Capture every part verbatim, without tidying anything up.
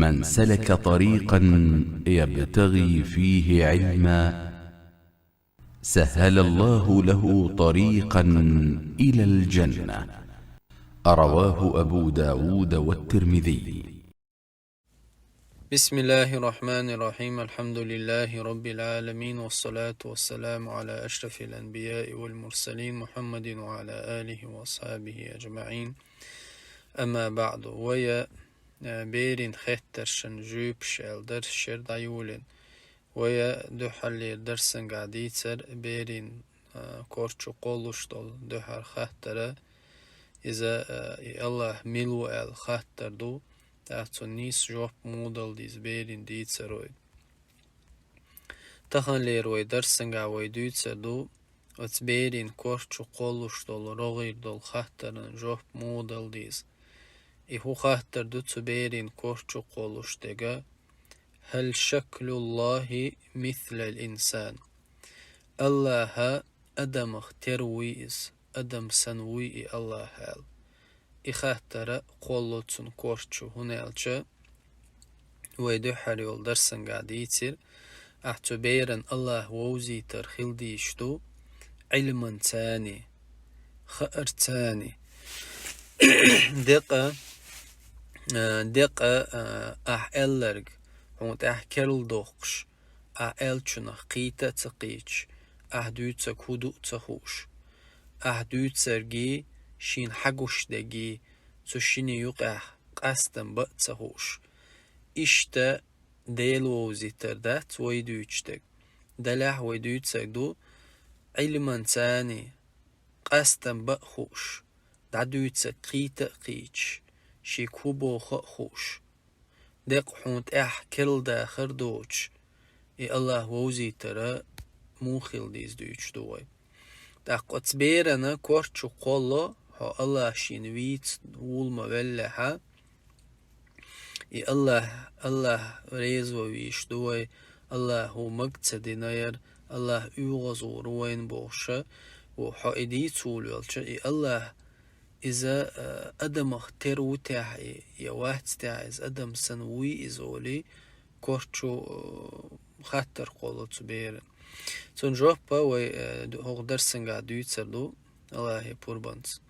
من سلك طريقا يبتغي فيه علما سهل الله له طريقا إلى الجنة. رواه أبو داود والترمذي. بسم الله الرحمن الرحيم. الحمد لله رب العالمين، والصلاة والسلام على أشرف الأنبياء والمرسلين محمد وعلى آله وأصحابه أجمعين. أما بعد، вай, э, берийн хаттарашта жоьпаш аьлла дарс шера дӀайолаенна. Вай дуьххьарлера дарсагахь дийцар берийн, а, корчу кхоллуш долу дуьххьара хаттар, иза, а, и АллахӀ мила ву аьлла хаттар ду, тӀаккха цунна нийса жоп муха дала деза берийн дийцар вай. Таханлера вай дарсагахь вай дуьйцур ду, оцу берийн корчу кхоллуш долу рогӀера долу хаттарна жоп муха дала деза. И хӀун хаттар ду цу берийн корчу кхоллуш дерг? هل شكل الله مثل الإنسان؟ АллахӀ адамах тера вуй иза, адам санна вуй и АллахӀ аьлла. И хаттар кхолло цуьнан корчу, хӀунда аьлча вай дуьххьара йолу дарсагахь дийцира, ахь цу беран АллахӀ вовзийтар хила дийш ду, Ӏилманца, хаарца. Декъа, а, декъа, а, ахь аьлларг хьуна тӀехь керла доккхуш, ахь аьллачунах кхета а ца кхеташ, ахь дуьйцург хӀун ду а ца хууш, ахь дуьйцург шена хьагуш дерг цу шинна юкъахь къастам бан а ца хууш. Иштта Дела вовзийтар дац вай дуьйцуш дерг. Делахь вай дуьйцург ду Ӏилманца, къастам бан а хууш, дӀадуьйцург кхета а кхеташ, шега хӀун боху а хууш. Декъа хьуна тӀехь керла дахар доцуш, и АллахӀ вовзийтар муха хила деза дуьйцуш ду вай. ТӀаккха оцу берана корчу кхолло, хьо АллахӀ шена вийца вула ма веллехьа, и АллахӀ, АллахӀ реза ван вийш ду вай, АллахӀа мага ца динарг, АллахӀ оьгӀазвахар ву вайна бохуш, ву хьо и дийца вула велча, и АллахӀ иза, а, адамах тера ву техьа, я вац техьа, иза адам санна вуй иза олий, корчу, а, хаттар кхолло цу берана. Цунна жоп вай, а, ду-, хӀокху дарсагахь дуьйцур ду, АллахӀан пурбанца.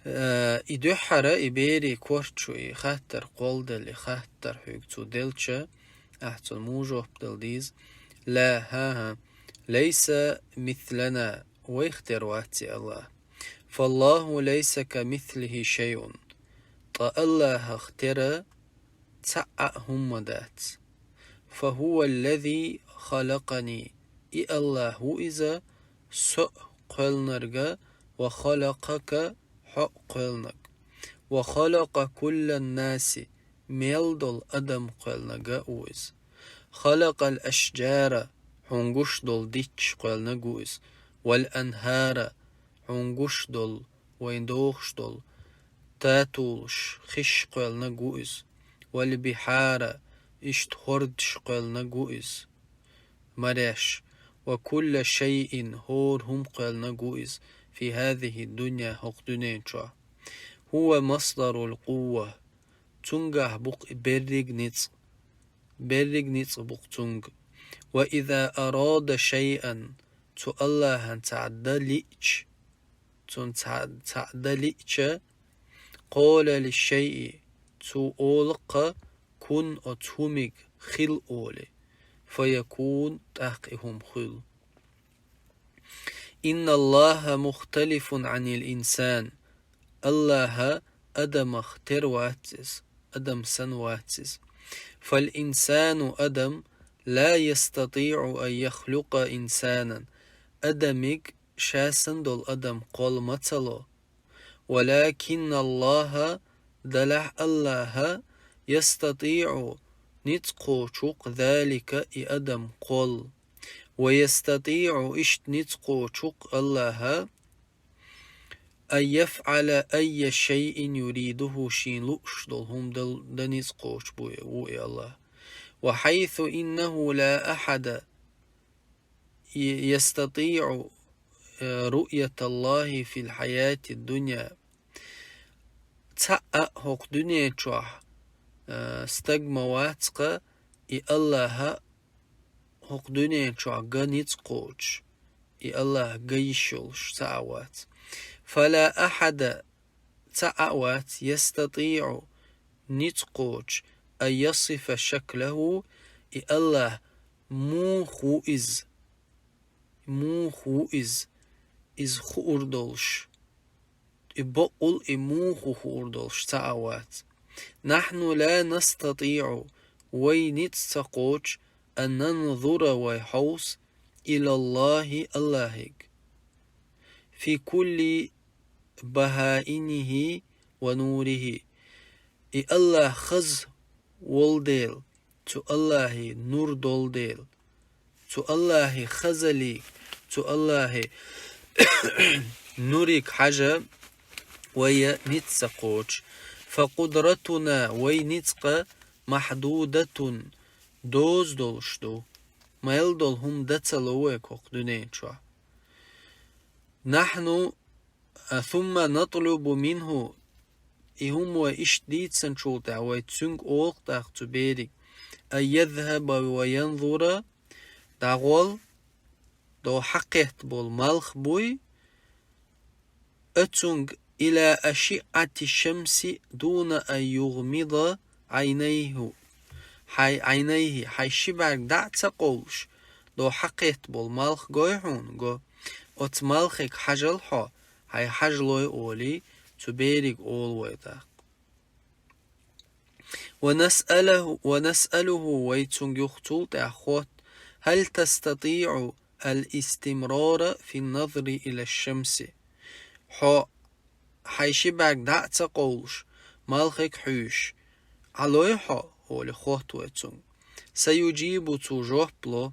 А, и дуьххьара, и берийн корчу, и хаттар кхолладелла, и хаттар хьоьга цо делча, ахь цунна муха жоп дала деза? لا، ха-ха, ليس مثلنا, вайх тера вац и АллахӀ. فالله ليس كمثله شيء. Ткъа АллахӀах тера цхьа а хӀумма дац. فهو الذي خلقني. И АллахӀ ву иза, со а кхоьллинарг, وخلقك, хьо а кхоьллинарг. وخلق كل الناس, мел долу адам кхоьллинарг а ву иза. خلق الأشجار, хьуна гуш долу дитташ кхоьллинарг ву иза. والأنهار, хьуна гуш долу, вайна догӀуш долу татолаш, хиш кхоьллинарг ву иза. والبحار, иштта хӀордаш кхоьллинарг ву иза. Мареш. وكل شيء, хӀора хӀума кхоьллинарг ву иза. في هذه الدنيا, хӀокху дуьнен чохь. هو مصدر القوة. Цуьнгахь бу-кх берриг ницкъ. Берриг ницкъ бу-кх цуьнга. وإذا أراد شيئا, цу АллахӀан цхьа дан лиъча, цунна цхьа, цхьа дан лиъча, قال للشيء, цо олу-кх, كن, оцу хӀуманга хила олий. فيكون, тӀаккха и хӀума хуьлу. إن الله مختلف عن الإنسان. АллахӀ адамах тера вац иза, адам санна вац иза. فالإنسان, адам, لا يستطيع أن يخلق إنسانا. Адамиг ша санна долу адам кхолла ма ца ло. ولكن الله, делахь АллахӀ, يستطيع, ницкъ кхочу-кх, ذلك, и адам кхолла. ويستطيع, иштта ницкъ кхочу-кх АллахӀ, أن يفعل أي شيء يريده, шена лууш долу хӀума дал-, дан ницкъ кхочуш бу-, ву и АллахӀ. وحيث إنه لا أحد ي-، يستطيع, э, رؤية الله في الحياة الدنيا. Цхьа а хӀокху дуьнен чохь, э, стаг ма вац-кха, и Аллахьа хӀокху дуьнен чохь ган ницкъ кхочуш, и Аллахьа ган йиш йолуш ца а вац. Фала ахьада, ца а вац, ястатиӀу, ницкъ кхочуш, ан ясифа шаклаху, и Аллахь муха ву иза, муха ву иза, иза хуур долуш, и бакъул и муха хуур долуш ца а вац. Нахьну ла настатиӀу, вай ницкъ ца кхочуш, ан нанзура, вай хьовса, илаллахьи, Аллахьига, фи кулли бахаинихи ва нурихи. И Аллахь хаза волу дела, цу Аллахье нур долу дела, цу Аллахье хазаллиг, цу Аллахье нуриг хьажа вай ницкъ ца кхочуш. Фа къудратуна, вай ницкъ, махьдудатун, доза долуш ду. Мел долу хӀума дан ца ло вай хӀокху дуьнен чохь. Нахьну, а, сумма натлубу минху, и хӀума вай иштта дийцинчул тӀаьхьа вай цуьнга олу тӀаккха цу бериг, ан язхаба ва янзура, дӀагӀол, до хьакхетта болу малх буй, оцуьнга, ила ашиъати шамси дуна ан югъмида Ӏайнайху, хьайн Ӏайнайхи, хьайн ши бӀаьрг дӀа а ца къовлуш, до хьакхетта болу малх гой хьуна, го. Оцу малхега хьажал хьо, хьайн хьажалой олий, цу бериг олу вай тӀаккха. Ва насъалаху, ва насъалуху, вай цуьнга юха цул тӀаьхьа хотта, хӀал тастатиӀу ал-истимрара фи назри ила шамси. Хьо хьайн ши бӀаьрг дӀа а ца къовлуш, малхега хьуьйсуш, Ӏалой хьо, олий, хотта вай цуьнга. Саюджибу, цо жоп ло,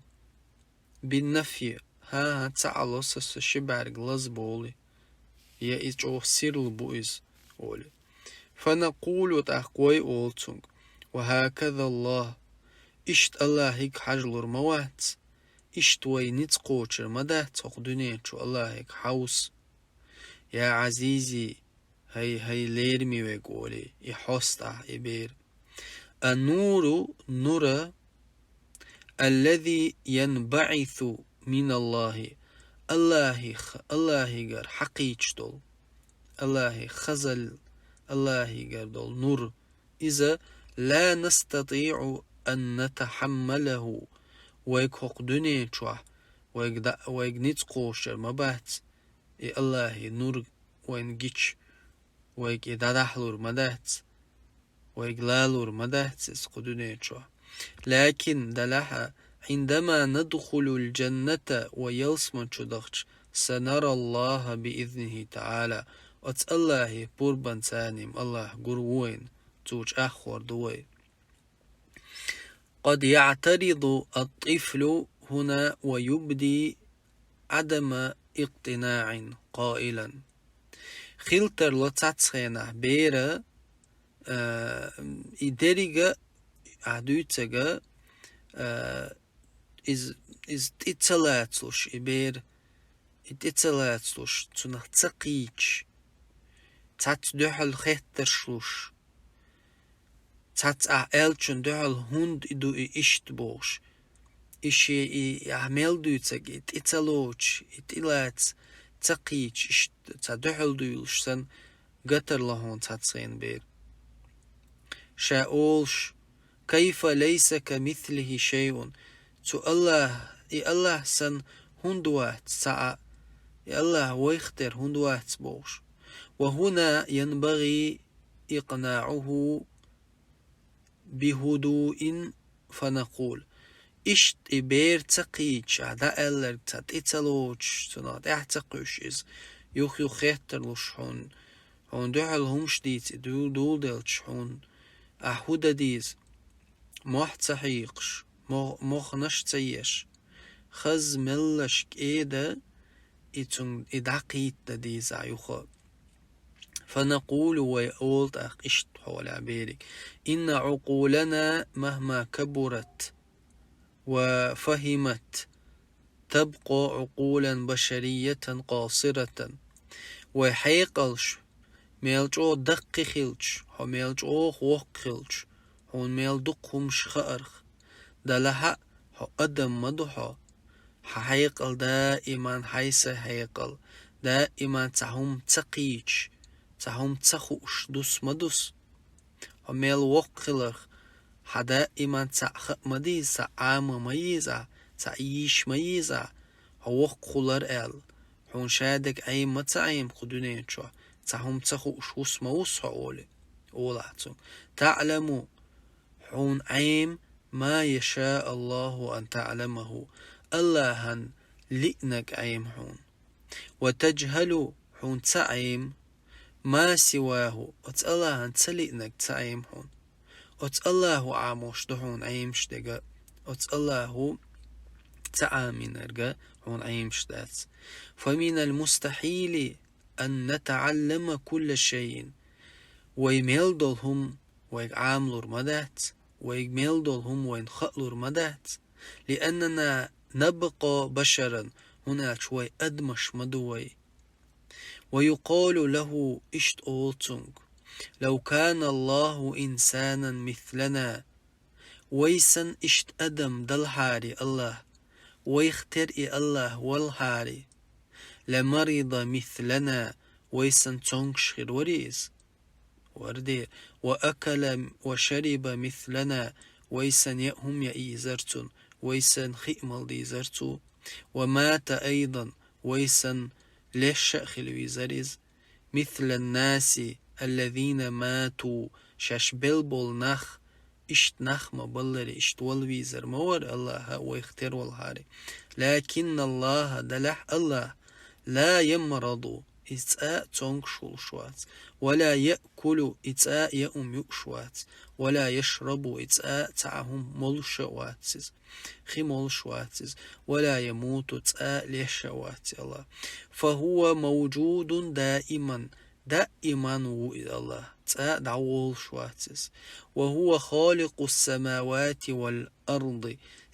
биннафйи, хӀан-хӀа, ца Ӏало, сан, сан ши бӀаьрг лаза болу, я и чӀогӀа сирла бу иза, олий. Фанакъулу, тӀаккха вай олу цуьнга, ва хӀаказаллахь, иштта Аллахьига хьажалур ма вац, иштта вай ницкъ кхочур ма дац хӀокху дуьнен чу Аллахьига хьовса. Я Ӏазизи, хӀай, хӀай лераме верг, олий, и хьоста ахь, и бер. Ан-нуру, нур, аллази янбаӀису миналлахьи, Аллахьих-, Аллахьигара хьакхийча долу, Аллахье хазалла, Аллахьигара долу нур, иза ла настатиӀу ан натахьаммалаху, вайга хӀокху дуьнен чохь, вайга да-, вайга ницкъ кхочур ма бац, и Аллахье нур вайна гича, вайга и дӀадахьалур ма дац, вайга лалур ма дац иза кху дуьнен чохь. Лакин, делахь а, Ӏиндама надхулул жанната, вай ялсамани чу дахча, санараллахьа биизнихьи таӀала, оцу Аллахье пурбанца Ӏийна Аллахь гур ву вайна, цо чӀагӀхор ду вай. Къад яӀтаризу ат-тӀифлу хӀуна ва юбди Ӏадама икътинаӀин къаилан. Хила тарло цхьацца хенахь бер, а, и дерриг а, ахь дуьйцург, а, иза, иза тӀе ца лацалуш, и бер, и тӀе ца лацалуш, цунах ца кхийчаш, цхьацца дуьхьал хеттарш луш, цхьацца ахь аьллачун дуьхьал хӀунда и ду и иштта бохуш. И шен и, и ахь мел дуьйцург, и тӀе ца лоцуш, и тӀе лаца ца кхийчаш, иштта цхьа дуьхьал дуьйлуш санна, гатар ло хьуна цхьацца хенахь бер. Ша олуш, кайфа лайса камислихи шайъун. Цу Аллахь, и Аллахь санна хӀунда вац цхьа а, и Аллахь вайх тера хӀунда вац бохуш. Ва хӀуна янбагӀи икънаӀуху бихӀудуин фанакъул. Иштта и бер ца кхийчаш, ахь дӀааьлларг цхьа тӀе ца лоцуш, цунах тӀаьхьа ца кхуьйсуш иза, юх-юха хеттар луш хьуна, хьуна дуьхьал хӀумаш дийца и дуьл-, дуьлделча хьуна, ахь хӀун дан деза? Мохь ца хьийкхаш, мо-, мохнаш ца еш, хаза меллаш кӀеда и цунга и дӀакхийттадан деза ахь юха. Фанакъулу, вай олу тӀаккха иштта хьолехь бериг: инна Ӏукъулана махма кабурат ва фахимат, табкъо Ӏукъулан башариятан къасиратан. Вай хьекъалш мел чӀогӀа даккхий хилча, хьо мел чӀогӀа воккха хилча, хьуна мел дукха хӀумаш хаарх. Делахь а хьо адам ма ду хьо. Хьа хьекъал даиман хьай са хьекъал, даиман цхьа хӀума ца кхийчаш, цхьа хӀума ца хууш дус ма дус. Хьо мел воккха хиларх, хьа даиман цхьаъ хаа ма деза, цхьаъ Ӏама ма еза, цхьаъ йийша ма еза, хьо воккха хулар аьлла. Хьуна шадерг Ӏема ма ца Ӏема кху дуьнен чу, цхьа хӀума ца хууш вус ма вус хьо олий, олахь цунга. تعلم, хьуна Ӏема, ما يشاء الله أن تعلمه, АллахӀан лиънарг Ӏема хьуна. وتجهل, хьуна ца Ӏема, ما سواه, оцу АллахӀан ца лиънарг ца Ӏема хьуна. Оцу АллахӀо Ӏамош ду хьуна Ӏемаш дерг, оцу АллахӀо ца Ӏамийнарг хьуна Ӏемаш дац. فمن المستحيل أن نتعلم كل شيء. Вай мел долу хӀума вайга Ӏамалур ма дац, вайга мел долу хӀума вайна хаалур ма дац. لأننا نبقى بشرا, хӀунда аьлча вай адамаш ма ду вай. ويقال له, иштта олу цунга: لو كان الله إنسانا مثلنا, вай санна иштта адам далахьара АллахӀ, вайх тера и АллахӀ валахьара, لمرض مثلنا, вай санна цомгуш хир вара иза. Варде, وأكل وشرب مثلنا, вай санна яа хӀума яа йизар цунна, вай санна хи а мала дийзар цо. ومات أيضا, вай санна леш а хила везар иза. مثل الناس الذين ماتوا, шаьш белла болу нах, иштта нах ма баллара, иштта вала везар ма вара АллахӀ вайх тера валахьара. لكن الله, делахь АллахӀ, لا يمرض, иза цкъа а цомгуш волуш вац, ولا يأكل, и цкъа а яа хӀума юуш вац, ولا يشرب, и цкъа а цхьа а хӀума молуш а вац иза, хи молуш вац иза, ولا يموت, цкъа а леш а вац АллахӀ. فهو موجود دائما, даиман ву и АллахӀ, цкъа а дӀаволуш вац иза. وهو خالق السماوات والأرض,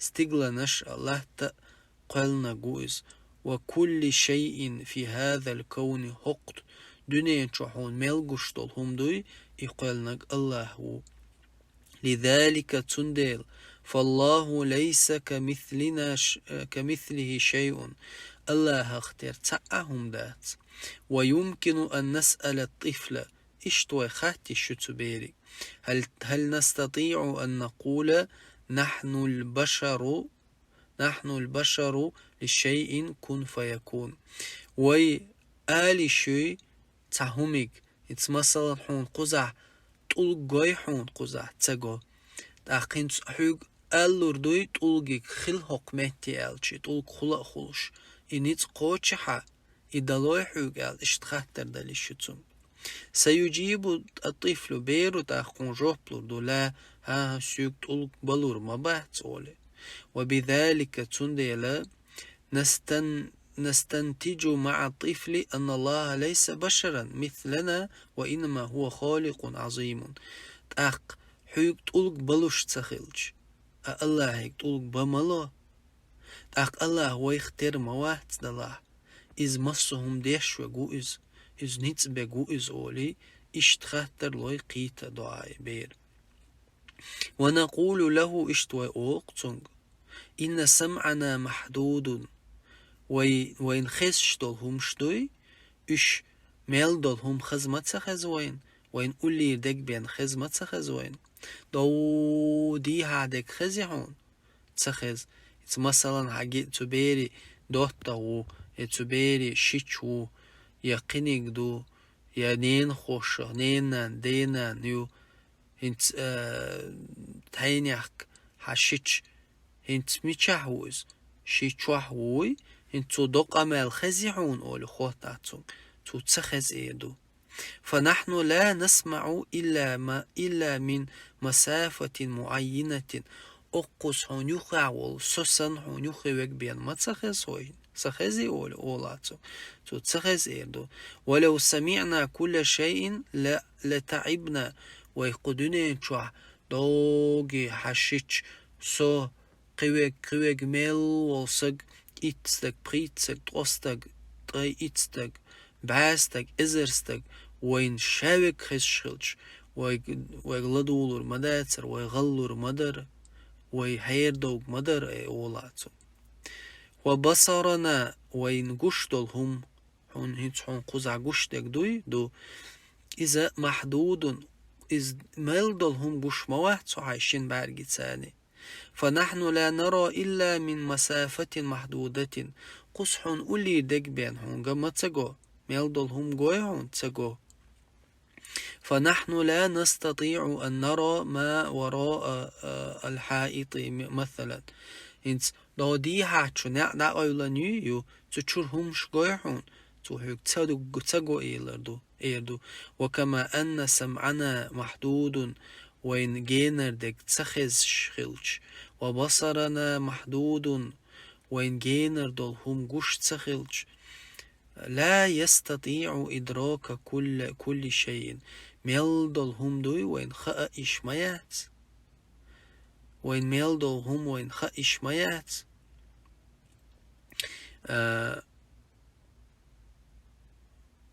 стигланаш а, латта а кхоьллинарг ву иза. وكل شيء في هذا الكون, хӀокху дуьнен чу хьуна мел гуш долу хӀума дуй, и кхоьллинарг АллахӀ ву. لذلك, цундела, فالله ليس كمثلنا ش-, كمثله شيء, АллахӀах тера цхьа а хӀума дац. ويمكن أن نسأل الطفل, иштта вай хатта йиш ю цу берига: هل, هل نستطيع أن نقول نحن البشر, نحن البشر لشيء كن فيكون. Вай ала йиш юй цхьа хӀумиг, хӀинца, масалан, хьуна кхузахь тӀулг гой, хьуна кхузахь ца го. ТӀаккха хӀинца хьуьга аллур дуй, тӀулгиг хила хӀокху метте аьлча, и тӀулг хула а хуьлуш, и ницкъ кхочехьа, и далой хьуьга аьлла, иштта хаттар дала йиш ю цунна. سيجيب الطفل, беро тӀаккха хьуна жоп лур ду: لا, хӀан-хӀа, соьга тӀулг балур ма бац, олий. وبذلك, цундела, نستن-, نستنتج مع الطفل أن الله ليس بشرا مثلنا وإنما هو خالق عظيم. ТӀаккха хьуьга тӀулг балуш ца хилча, а АллахӀига тӀулг бан ма ло. ТӀаккха АллахӀ вайх тера ма вац делахь, иза массо а хӀума деш верг ву иза, иза ницкъ берг ву иза, олий, иштта хаттар лой, кхийта доӀа бер. ونقول له, иштта вай олу-кх цунга: إن سمعنا محدود, вай, вайна хезаш долу хӀумаш дуй, уьш мел долу хӀума хаза ма ца хеза вайна, вайна уллера дегбен хеза ма ца хеза вайна. Дов дийхьа дерг хези хьуна? Ца хеза. Иза, масалан, хьаги цу бери доттагӀа ву, я цу бери шича ву, я кхиниг ду, я ненахоша, ненан, денан ю. ХӀинца, э, тхьайнехк хьан шича, хӀинца мичахь ву иза? Ши чохь вуй? ХӀинца цо до къамел хези хьуна, олий, хоттахь цунга. Цо ца хеза эр ду. فنحن لا نسمع إلا ما، إلا من مسافة معينة. Оккхуза хьуна юххехь волу со санна хьуна юххе верг бен ма ца хеза хьуна. Ца хези, олий, олахь цо. Цо ца хеза эр ду. ولو سمعنا كل شيء ل، لتعبنا. Вай кху дуьнен чохь догий хьан шича, со, кхин верг, кхин верг мел волу саг, итт стаг, пхийтта стаг, ткъа стаг, ткъе итт стаг, бӀе стаг, эзар стаг, вайна ша верг хезаш хилча, вайг-, вайга ладувгӀалур ма дацар, вай гӀалалур ма дара, вай хьерадовг ма дара, э, олацу. وبصرنا, вайна гуш долу хӀума, хьуна хӀинца хьуна кхузахь гуш дерг дуй, ду. إذا محدود, иза мел долу хӀума гуш ма вац хьо хьайн шина бӀаьргица. فنحن لا نرى إلا من مسافة محدودة. Кхуза хьуна уллера дерг бен хьуна ган ма ца го, мел долу хӀума гой хьуна ца го. فنحن لا نستطيع أن نرى ما وراء, а, الحائط, м-, مثلا. ХӀинца дӀо дийхьачу неӀ дӀакъевлина ю, ю, цу чуьра хӀумаш гой хьуна, цо хьоьга ца ду-, ца го элар ду, эр ду. وكما أن سمعنا محدود, вайна генара дерг ца хезаш хилча, وبصرنا محدود, вайна генара долу хӀума гуш ца хилча, لا يستطيع إدراك كل, كل شيء. Мел долу хӀума дуй, вайна хаа йиш ма яц. Вайна мел долу хӀума вайна хаа йиш ма яц. А,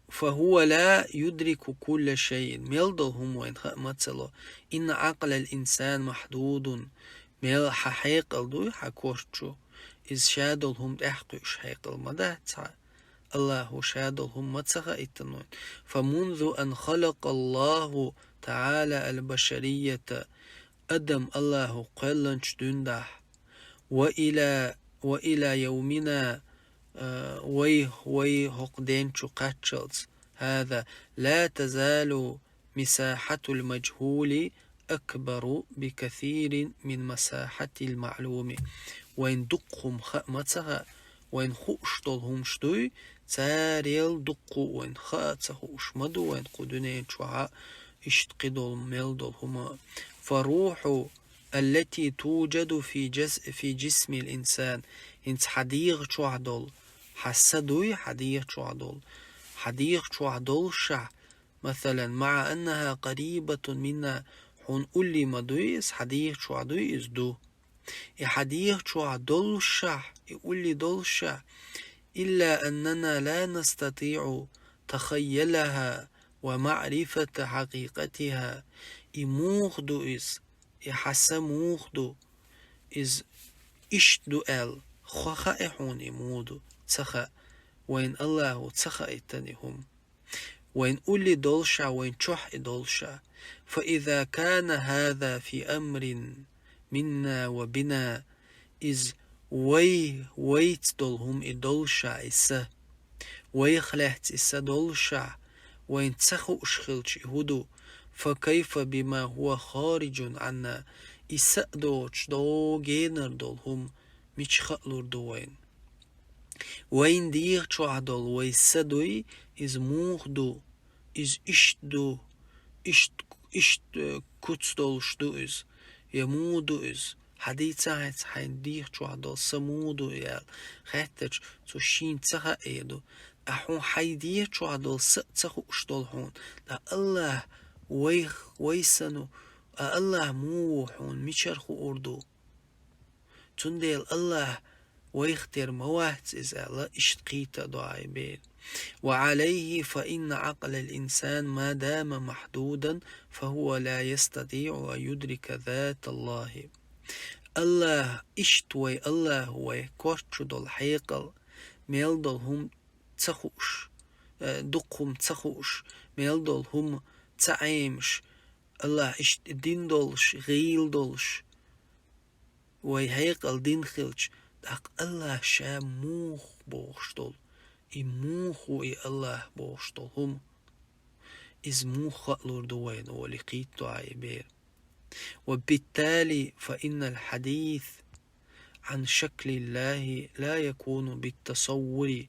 فهو لا يدرك كل شيء. Мел долу хӀума вайна хаа ма ца ло. إن عقل الإنسان محدود. Мел хьан хьекъал дуй, хьан корчу. Иза ша долу хӀума тӀаьхьакхуьуш хьекъал ма дац хьан. Аллахо ша долу хӀума ма ца хаийтина вайна. فمنذ أن خلق الله تعالى البشرية, адам Аллахо кхоьллинчу дуьндахь, وإلى, وإلى يومنا, а, вай, вай хӀокху ден чу кхаччалц, هذا, لا تزال مساحة المجهول أكبر بكثير من مساحة المعلوم. Вайна дукха хӀума хаа ма ца хаьа, вайна хууш долу хӀумаш дуй, царел дукха вайна хаа ца хууш ма ду вайна кху дуьнен чохь а, иштта кхидолу мел долу хӀума. فالروح التي توجد في جس-, في جسم الإنسان. ХӀинца хьан дегӀа чохь долу, хьан са дуй, хьан дегӀа чохь долу. Хьан дегӀа чохь долушшехь, مثلا, مع أنها قريبة منا, хьуна улле ма дуй иза, хьан дегӀа чохь дуй иза, ду. И хьан дегӀа чохь долушшехь, и улле долушшехь, إلا أننا لا نستطيع تخيلها ومعرفة حقيقتها. И муха ду иза, и хьан са муха ду, иза иштта ду аьлла, хо хаьа хьуна и муха ду, ца хаьа, вайна Аллахо ца хаийтина и хӀума. Вайна улле долушшехь, вайна чохь и долушшехь. فإذا كان هذا في أمر منا وبنا, иза вай, вайца долу хӀума и долушшехь и са, вайх лаьцна и са долушшехь, вайна ца хууш хилча и хӀун ду, فكيف بما هو خارج عنا, и са а доцуш, дӀо генара долу хӀума мича хаалур ду вайна? Вайна дегӀа чохь долу вай са дуй, иза муха ду, иза иштта ду, иштта, иштта, э, куц долуш ду иза, я муха ду иза? Хьан дийца хьайца хьайн дегӀа чохь долу са муха ду аьлла хаьттача, цо шена ца хаьа эр ду. Ткъа хьуна хьайн дегӀа чохь долу са а ца хууш долу хьуна, ткъа Аллах вайх, вай санна, а Аллах муха ву хьуна мичара хуур ду? Цундела Аллах вайх тера ма вац иза аьлла, иштта кхийта доӀа и бер. وعليه فإن عقل الإنسان ما دام محدودا فهو لا يستطيع أن يدرك ذات الله. Аллах, иштта вай Аллах вай корчу долу хьекъал, мел долу хӀума ца хууш, э, дукха хӀума ца хууш, мел долу хӀума ца Ӏемаш, Аллах иштта дин долуш, гӀийла долуш, вай хьекъал дин хилча, тӀаккха Аллах ша муха бохуш долу, и муха ву и Аллах бохуш долу хӀума, иза муха хаалур ду вайна олий кхийтту Ӏа и бер. وبالتالي فإن الحديث عن شكل الله لا يكون بالتصور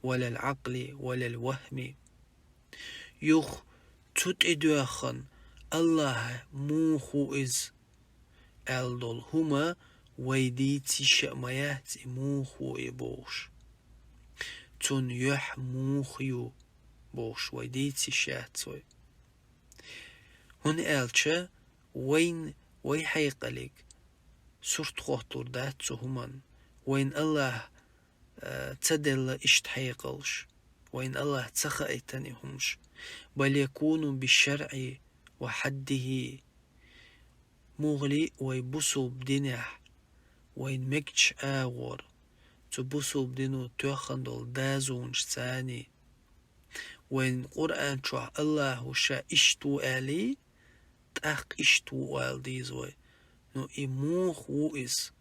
ولا العقل ولا الوهم. Юха цу тӀедоьххана Аллах муха ву иза аьлла долу хӀума вай дийца йиш а ма яц, и муха ву и бохуш. Цунна юьхь муха ю бохуш вай дийца йиш яц вай. ХӀунда аьлча вайн, вай хьекъалиг сурт хотталур дац цу хӀуманна. Вайн Аллах, а, ца делла иштта хьекъалш. Вайн Аллах ца хаийтина и хӀумаш. بل يكون بالشرع وحده, мугӀли вай бусулба динехь, вайн мегачу агӀор, цу бусулба дино тоьхна долу дозанашца, вайн Къуръан чохь Аллахьа ша иштта ву аьлла, тӀаккха иштта ву ала деза вай. Ну, и муха ву иза?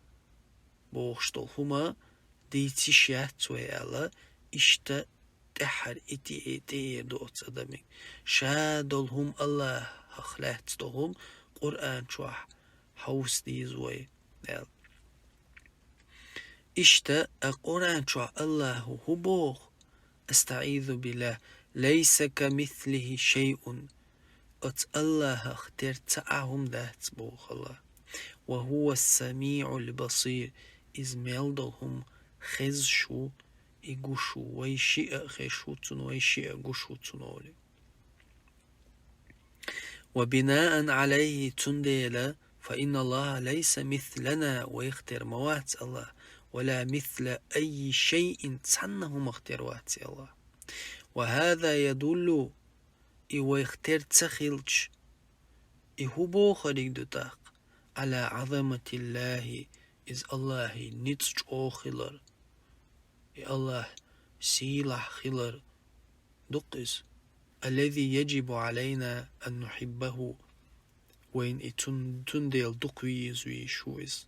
Бохуш долу хӀума дийца йиш яц вай аьлла, иштта тӀаьххьара и тӀе-, тӀеэр ду оцу адамийн. Ша долу хӀума Аллахьах лаьцна долу хӀума Къуръан чохь хьовса деза вай аьлла. Иштта а Къуръан чохь Аллахьа хӀун боху? أستعيذ بالله. ليس كمثله شيء. Оцу Аллахьах тера ца Ӏа хӀума дац боху Аллахьа. وهو السميع البصير. Иза мел долу хӀума хезаш ву, и гуш ву, вай шиъ а хезаш ву цунна, вай шиъ а гуш ву цунна олий. وبناء عليه, цундела, فإن الله ليس مثلنا, вайх тера ма вац Аллахь, ولا مثل أي شيء, цхьанна хӀумах тера вац Аллахь. وهذا يدل, и вайх тера ца хилча, и хӀун бохург ду тӀаккха? على عظمة الله, иза Аллахьан ницкъ чӀогӀа хилар, и Аллахь сийлахь хилар ду-кх иза. الذي يجب علينا أن نحبه, вайна и цун-, цундела дукха веза везаш ву иза.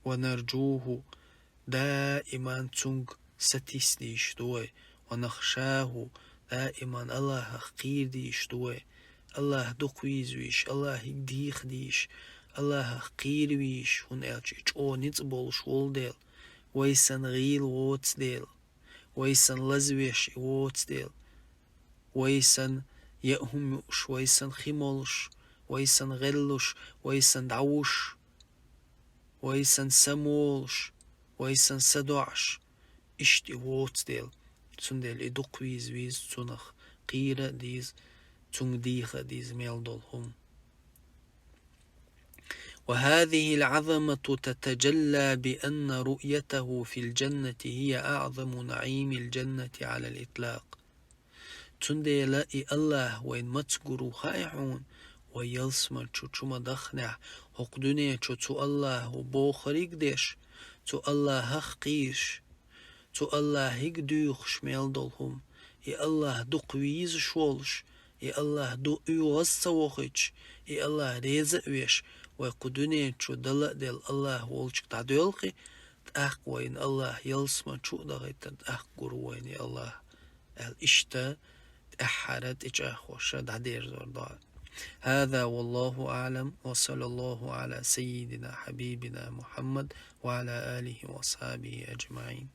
ونرجوه, даиман цуьнга сатийса дезаш ду вай. ونخشاه, даиман Аллахьах кхера дезаш ду вай. Аллахь дукха веза везаш, Аллахье деха дезаш, Аллахьах кхера везаш, хӀунда аьлча и чӀогӀа ницкъ болуш волу дела, вай санна гӀийла воцу дела, вай санна лазавеш и воцу дела, вай санна яа хӀума юуш, вай санна хи молуш, вай санна гӀеллуш, вай санна дӀавуш, вай санна самаволуш, вай санна садоӀуш, иштта и воцу дела, цундела и дукха веза веза цунах кхера а деза, цуьнга деха а деза мел долу хӀума. وهذه العظمة تتجلى بأن رؤيته في الجنة هي أعظم نعيم الجنة على الإطلاق. Цундела и Аллахь вайна маца гур ву хаьий хьуна, вай ялсамани чу чу ма дахнехь, хӀокху дуьнен чу цу Аллахьа бохург деш, цу Аллахьах кхийраш, цу Аллахьига дуьйхуш мел долу хӀума, и Аллахь дукха везаш волуш, и Аллахь ду-, оьгӀаз ца вохуьйтуш, и Аллахь реза а веш, вай кху дуьнен чу дала а делла Аллахь волчуьнга дӀадоьлху, тӀаккха вайна Аллахь ялсамани чу а дахийтар, тӀаккха гур ву вайна и Аллахь, аьлла иштта тӀаьххьара тӀечӀагӀхоша дӀадерзор ду. هذا والله أعلم، وصلى الله على سيدنا حبيبنا محمد وعلى آله وأصحابه أجمعين.